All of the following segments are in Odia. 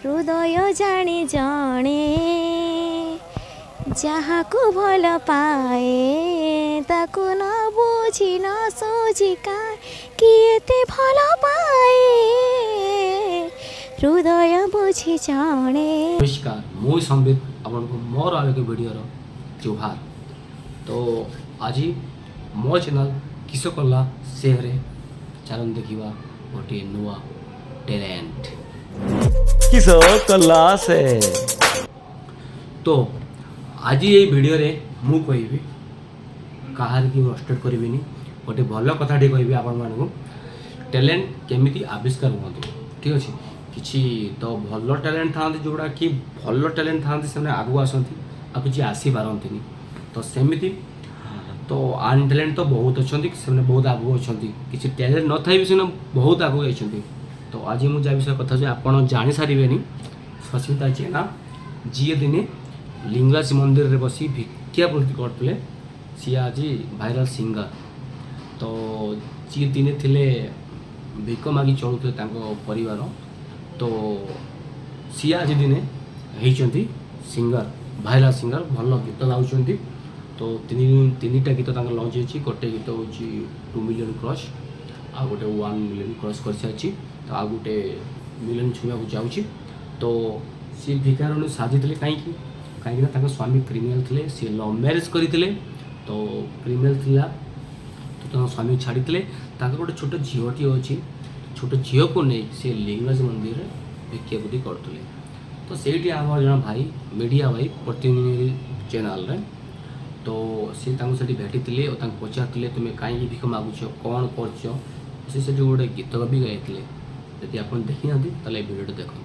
ହୃଦୟ ଜାଣେ ଜଣେ, ଯାହାକୁ ଭଲ ପାଏ ତାକୁ ନ ବୁଝି ନ ସୁଝି କି ଏତେ ଭଲ ପାଏ, ହୃଦୟ ବୁଝି ଜଣେ। ନମସ୍କାର, ମୁଁ ସମ୍ବିତ, ଆପଣଙ୍କୁ ମୋର ଆଉ ଏକ ଭିଡ଼ିଓର ଜୁହାର। ତ ଆଜି ମୋ ଚ୍ୟାନେଲ୍ କିସ କଲା ସେରେ ଚାଲନ୍ତୁ ଦେଖିବା ଗୋଟିଏ ନୂଆ ଟ୍ୟାଲେଣ୍ଟ। କିସ କଲା ସେ? ତ ଆଜି ଏଇ ଭିଡ଼ିଓରେ ମୁଁ କହିବି, କାହାର କି ଫ୍ରଷ୍ଟ୍ରେଟ୍ କରିବିନି, ଗୋଟେ ଭଲ କଥାଟି କହିବି ଆପଣମାନଙ୍କୁ, ଟ୍ୟାଲେଣ୍ଟ କେମିତି ଆବିଷ୍କାର ହୁଅନ୍ତି। ଠିକ୍ ଅଛି, କିଛି ତ ଭଲ ଟ୍ୟାଲେଣ୍ଟ ଥାଆନ୍ତି, ଯେଉଁଗୁଡ଼ା କି ଭଲ ଟ୍ୟାଲେଣ୍ଟ ଥାଆନ୍ତି, ସେମାନେ ଆଗକୁ ଆସନ୍ତି, ଆଉ କିଛି ଆସିପାରନ୍ତିନି। ତ ସେମିତି ତ ଅନଟ୍ୟାଲେଣ୍ଟ ତ ବହୁତ ଅଛନ୍ତି, ସେମାନେ ବହୁତ ଆଗକୁ ଅଛନ୍ତି। କିଛି ଟ୍ୟାଲେଣ୍ଟ ନଥାଇ ବି ସେମାନେ ବହୁତ ଆଗକୁ ଯାଇଛନ୍ତି। ତ ଆଜି ମୁଁ ଯାହା ବିଷୟରେ କଥା ହେଉଛି, ଆପଣ ଜାଣିସାରିବେନି। ସସ୍ମିତା ଜେନା, ଯିଏ ଦିନେ ଲିଙ୍ଗରାଜ ମନ୍ଦିରରେ ବସି ଭିକ୍ଷାବୃତ୍ତି କରୁଥିଲେ, ସିଏ ଆଜି ଭାଇରାଲ ସିଙ୍ଗର। ତ ଯିଏ ଦିନେ ଥିଲେ ଭିକ ମାଗି ଚଳୁଥିଲେ ତାଙ୍କ ପରିବାର, ତ ସିଏ ଆଜି ଦିନେ ହେଇଛନ୍ତି ସିଙ୍ଗର, ଭାଇରାଲ ସିଙ୍ଗର, ଭଲ ଗୀତ ଗାଉଛନ୍ତି। ତ ତିନିଟା ଗୀତ ତାଙ୍କର ଲଞ୍ଚ ହେଇଛି। ଗୋଟେ ଗୀତ ହେଉଛି 2 ମିଲିୟନ୍ କ୍ରସ୍, ଆଉ ଗୋଟେ 1 ମିଲିୟନ୍ କ୍ରସ୍ କରିସାରିଛି, ତ ଆଉ ଗୋଟେ ମିଲିୟନ୍ ଛୁଇଁବାକୁ ଯାଉଛି। ତ ସିଏ ଭିକାରୁଣୀ ସାଜିଥିଲେ କାହିଁକି? କାହିଁକିନା ତାଙ୍କ ସ୍ୱାମୀ କ୍ରିମିନାଲ୍ ଥିଲେ। ସିଏ ଲଭ୍ ମ୍ୟାରେଜ୍ କରିଥିଲେ, ତ କ୍ରିମିନାଲ୍ ଥିଲା, ତ ତାଙ୍କ ସ୍ୱାମୀ ଛାଡ଼ିଥିଲେ। ତାଙ୍କର ଗୋଟେ ଛୋଟ ଝିଅଟିଏ ଅଛି। ଛୋଟ ଝିଅକୁ ନେଇ ସେ ଲିଙ୍ଗରାଜ ମନ୍ଦିରରେ ଭିକ୍ଷାବୃତ୍ତି କରୁଥିଲେ। ତ ସେଇଠି ଆମର ଜଣେ ଭାଇ, ମିଡ଼ିଆ ଭାଇ, ପ୍ରତିନିଧି ଚ୍ୟାନେଲ୍ରେ, ତ ସେ ତାଙ୍କୁ ସେଠି ଭେଟିଥିଲେ ଓ ତାଙ୍କୁ ପଚାରିଥିଲେ, ତୁମେ କାହିଁକି ଭିକ ମାଗୁଛ, କ'ଣ କରୁଛ? ସେ ସେଠି ଗୋଟେ ଗୀତ ବି ଗାଇଥିଲେ। ଯଦି ଆପଣ ଦେଖିନାହାନ୍ତି, ତାହେଲେ ଏ ଭିଡ଼ିଓଟା ଦେଖନ୍ତୁ।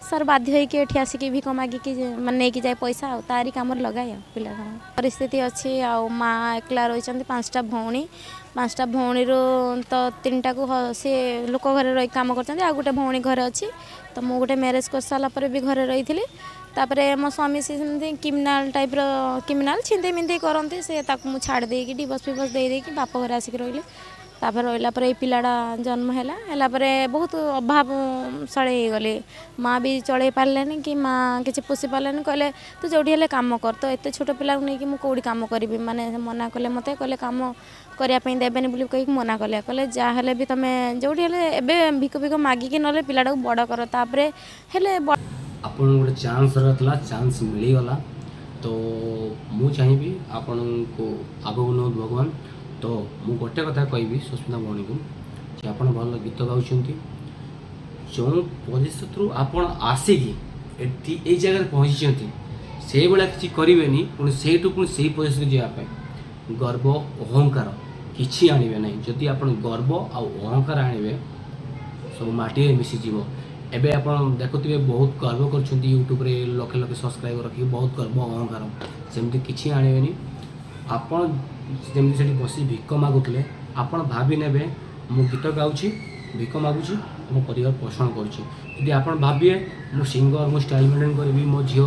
ସାର୍, ବାଧ୍ୟ ହେଇକି ଏଠି ଆସିକି ଭିକ ମାଗିକି ମାନେ ନେଇକି ଯାଏ ପଇସା ଆଉ ତାରି କାମରେ ଲଗାଏ। ଆଉ ପିଲା କାମ ପରିସ୍ଥିତି ଅଛି। ଆଉ ମା ଏକଲା ରହିଛନ୍ତି, ପାଞ୍ଚଟା ଭଉଣୀ। ପାଞ୍ଚଟା ଭଉଣୀରୁ ତ ତିନିଟାକୁ ସିଏ ଲୋକ ଘରେ ରହିକି କାମ କରୁଛନ୍ତି, ଆଉ ଗୋଟେ ଭଉଣୀ ଘରେ ଅଛି। ତ ମୁଁ ଗୋଟେ ମ୍ୟାରେଜ୍ କରିସାରିଲା ପରେ ବି ଘରେ ରହିଥିଲି। ତାପରେ ମୋ ସ୍ୱାମୀ, ସେ ସେମିତି କ୍ରିମିନାଲ୍ ଟାଇପ୍ର, କ୍ରିମିନାଲ୍ ଛିନ୍ଦେଇ ମିନ୍ଦେଇ କରନ୍ତି। ସେ ତାକୁ ମୁଁ ଛାଡ଼ି ଦେଇକି, ଡିଭୋର୍ସ ଫିଭୋର୍ସ ଦେଇ ଦେଇକି ବାପ ଘରେ ଆସିକି ରହିଲି। ତାପରେ ରହିଲା ପରେ ଏଇ ପିଲାଟା ଜନ୍ମ ହେଲା। ହେଲା ପରେ ବହୁତ ଅଭାବ ସଳେ ହେଇଗଲି। ମା ବି ଚଳେଇ ପାରିଲେନି କି ମା କିଛି ପୋଷି ପାରିଲେନି। କହିଲେ, ତୁ ଯେଉଁଠି ହେଲେ କାମ କର। ତ ଏତେ ଛୋଟ ପିଲାକୁ ନେଇକି ମୁଁ କେଉଁଠି କାମ କରିବି? ମାନେ ମନା କଲେ ମୋତେ, କହିଲେ କାମ କରିବା ପାଇଁ ଦେବେନି ବୋଲି କହିକି ମନା କଲେ। କହିଲେ, ଯାହା ହେଲେ ବି ତୁମେ ଯେଉଁଠି ହେଲେ ଏବେ ଭିକ ଭିକ ମାଗିକି ନହେଲେ ପିଲାଟାକୁ ବଡ଼ କର। ତାପରେ ହେଲେ ଆପଣଙ୍କୁ ଗୋଟେ ଚାନ୍ସ ଦରକାର ଥିଲା, ଚାନ୍ସ ମିଳିଗଲା। ତ ମୁଁ ଚାହିଁବି ଆପଣଙ୍କୁ ଆଗକୁ ନିଅନ୍ତୁ ଭଗବାନ। ତ ମୁଁ ଗୋଟେ କଥା କହିବି ସୁସ୍ମିତା ଭଉଣୀକୁ ଯେ ଆପଣ ଭଲ ଗୀତ ଗାଉଛନ୍ତି। ଯେଉଁ ପରିସ୍ଥିତିରୁ ଆପଣ ଆସିକି ଏଠି ଏଇ ଜାଗାରେ ପହଞ୍ଚିଛନ୍ତି, ସେଇଭଳିଆ କିଛି କରିବେନି ପୁଣି ସେଇଠୁ ପୁଣି ସେଇ ପରିସ୍ଥିତିକୁ ଯିବା ପାଇଁ। ଗର୍ବ, ଅହଙ୍କାର କିଛି ଆଣିବେ ନାହିଁ। ଯଦି ଆପଣ ଗର୍ବ ଆଉ ଅହଙ୍କାର ଆଣିବେ, ସବୁ ମାଟିରେ ମିଶିଯିବ। ଏବେ ଆପଣ ଦେଖୁଥିବେ, ବହୁତ ଗର୍ବ କରୁଛନ୍ତି, ୟୁଟ୍ୟୁବରେ ଲକ୍ଷେ ଲକ୍ଷେ ସବସ୍କ୍ରାଇବର ରଖିକି ବହୁତ ଗର୍ବ ଅହଙ୍କାର। ସେମିତି କିଛି ଆଣିବେନି। ଆପଣ ଯେମିତି ସେଠି ବସି ଭିକ ମାଗୁଥିଲେ, ଆପଣ ଭାବି ନେବେ, ମୁଁ ଗୀତ ଗାଉଛି, ଭିକ ମାଗୁଛି, ମୋ ପରିବାର ପୋଷଣ କରୁଛି। ଯଦି ଆପଣ ଭାବିବେ, ମୁଁ ସିଙ୍ଗର, ମୁଁ ଷ୍ଟାଇଲ୍ ମେଣ୍ଟେନ୍ କରିବି, ମୋ ଝିଅ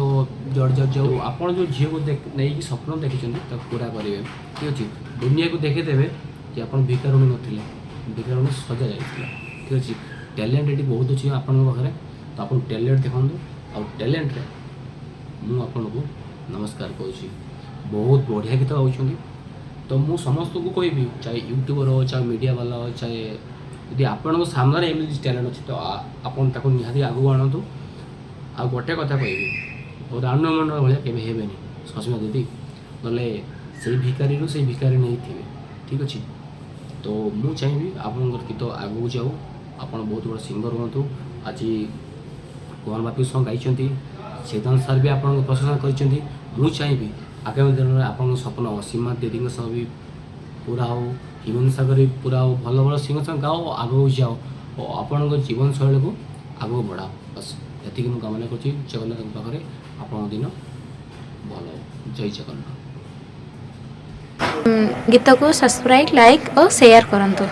ଜଡ଼ ଜଡ଼ ଯାଉ, ଆପଣ ଯେଉଁ ଝିଅକୁ ନେଇକି ସ୍ୱପ୍ନ ଦେଖିଛନ୍ତି, ତାକୁ ପୁରା କରିବେ। ଠିକ୍ ଅଛି, ଦୁନିଆକୁ ଦେଖେଇଦେବେ କି ଆପଣ ଭିକାରୁଣୀ ନଥିଲେ, ଭିକାରୁଣୀ ସଜା ଯାଇଥିଲା। ଠିକ୍ ଅଛି, ଟ୍ୟାଲେଣ୍ଟ ଏଠି ବହୁତ ଅଛି ଆପଣଙ୍କ ପାଖରେ। ତ ଆପଣ ଟ୍ୟାଲେଣ୍ଟ ଦେଖନ୍ତୁ ଆଉ ଟ୍ୟାଲେଣ୍ଟରେ ମୁଁ ଆପଣଙ୍କୁ ନମସ୍କାର କହୁଛି। ବହୁତ ବଢ଼ିଆ ଗୀତ ଗାଉଛନ୍ତି। ତ ମୁଁ ସମସ୍ତଙ୍କୁ କହିବି, ଚାହେ ୟୁଟ୍ୟୁବର ହଉ, ଚାହେ ମିଡ଼ିଆ ବାଲା ହଉ, ଚାହେ ଯଦି ଆପଣଙ୍କ ସାମ୍ନାରେ ଏମିତି ଟ୍ୟାଲେଣ୍ଟ ଅଛି, ତ ଆପଣ ତାକୁ ନିହାତି ଆଗକୁ ଆଣନ୍ତୁ। ଆଉ ଗୋଟେ କଥା କହିବି, ରାନୁ ମଣ୍ଡଳ ଭଳିଆ କେବେ ହେବେନି ସସ୍ମିତା ଦିଦି, ନହେଲେ ସେଇ ଭିକାରୀରୁ ସେଇ ଭିକାରୀ ନେଇଥିବେ। ଠିକ୍ ଅଛି, ତ ମୁଁ ଚାହିଁବି ଆପଣଙ୍କର ଗୀତ ଆଗକୁ ଯାଉ, ଆପଣ ବହୁତ ବଡ଼ ସିଙ୍ଗର ହୁଅନ୍ତୁ। ଆଜି କୁହନ ବାପି ସହ ଗାଇଛନ୍ତି, ସିଦ୍ଧାନ୍ତ ସାର୍ ବି ଆପଣଙ୍କୁ ପ୍ରଶଂସା କରିଛନ୍ତି। ମୁଁ ଚାହିଁବି ଆଗାମୀ ଦିନରେ ଆପଣଙ୍କ ସ୍ୱପ୍ନ ସୀମା ଦିଦିଙ୍କ ସହ ବି ପୁରା ହଉ, ହ୍ୟୁମାନ ସାଗର ବି ପୁରା ହଉ। ଭଲ ଭଲ ସିଙ୍ଗର ସହ ଗାଅ, ଆଗକୁ ଯାଅ ଓ ଆପଣଙ୍କ ଜୀବନଶୈଳୀକୁ ଆଗକୁ ବଢ଼ାଅ। ବାସ୍, ଏତିକି ମୁଁ କାମନା କରୁଛି ଜଗନ୍ନାଥଙ୍କ ପାଖରେ। ଆପଣଙ୍କ ଦିନ ଭଲ ହଉ। ଜୟ ଜଗନ୍ନାଥ। ଗୀତକୁ ସବସ୍କ୍ରାଇବ୍, ଲାଇକ୍ ଓ ସେୟାର କରନ୍ତୁ।